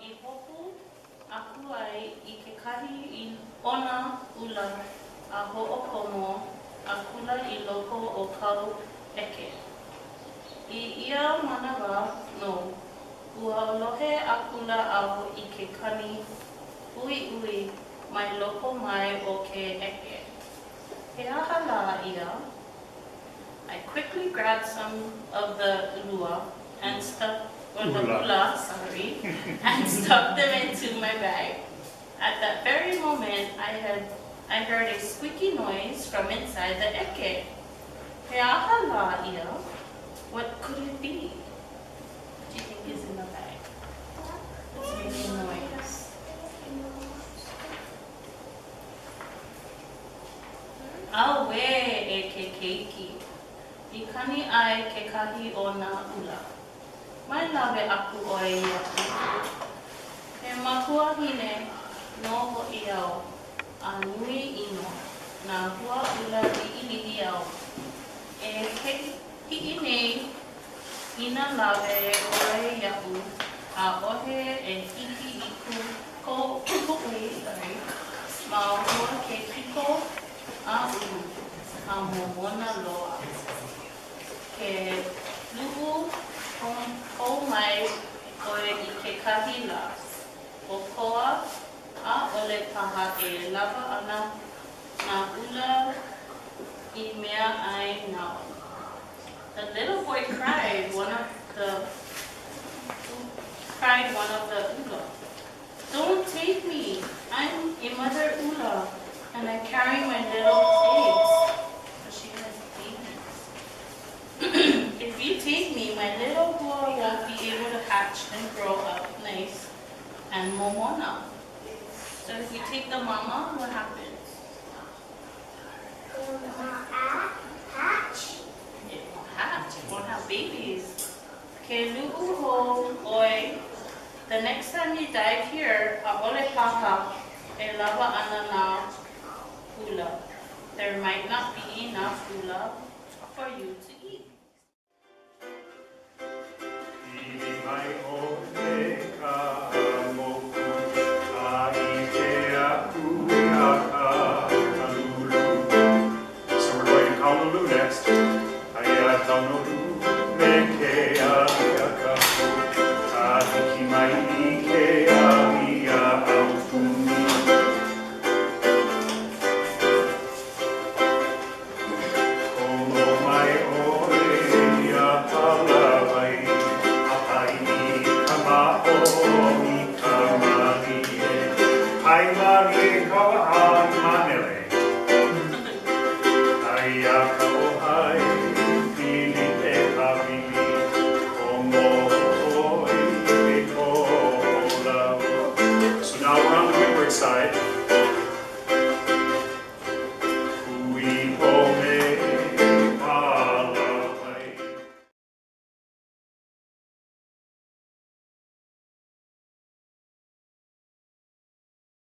i hopu aku ai i kekahi o nā ula a hoʻokomo akula i loko o kaʻu ʻeke. I ia manawa nō, ua lohe akula au i ke kani ʻuīʻuī mai loko mai o ke ʻeke. He aha lā ia? I quickly grabbed some of the ulua and stuffed or the ula, sorry, and stuffed them into my bag. At that very moment, I had I heard a squeaky noise from inside the ʻeke. He aha lā ia? What could it be? What do you think is in the bag? It's making noise. Auē, e ke keiki! I kani ai kekahi o nā ula. Mai lawe aku ʻoe iaʻu. He makuahine nō hoʻi au a nui ʻino nā hua ula liʻiliʻi āu e hiʻi nei inā lawe ʻoe iaʻu, ʻaʻohe e hiki i kuʻu mau hua ke kiko a ulu a momona loa. Ke luʻu hou mai ʻoe i kekahi lā, ʻokoʻa, ʻaʻole paha e lawa ana nā ula i mea ʻai nāu. The little boy cried one of the cried one of the ula. Don't take me. I'm a mother ula and I carry my little eggs. But she has babies. If you take me, my little hua won't be able to hatch and grow up nice and momona. So if we take the mama, what happens? It will not hatch. It won't hatch. It won't have babies. Ke luʻu hou ʻoe, the next time you dive here, ʻaʻole paha e lawa ana nā ula. There might not be enough ula for you to eat. Pili mai ʻoe ka moku a ʻike aku iā Kahalulu. So we're going to Kahalulu next. Aia Kaunolu me ke Aliakapu a hiki mai i ke alia aupuni. Komo mai ʻoe iā Palawai a pai i ka maʻo i ka mālie. Pai mālie ka waʻa.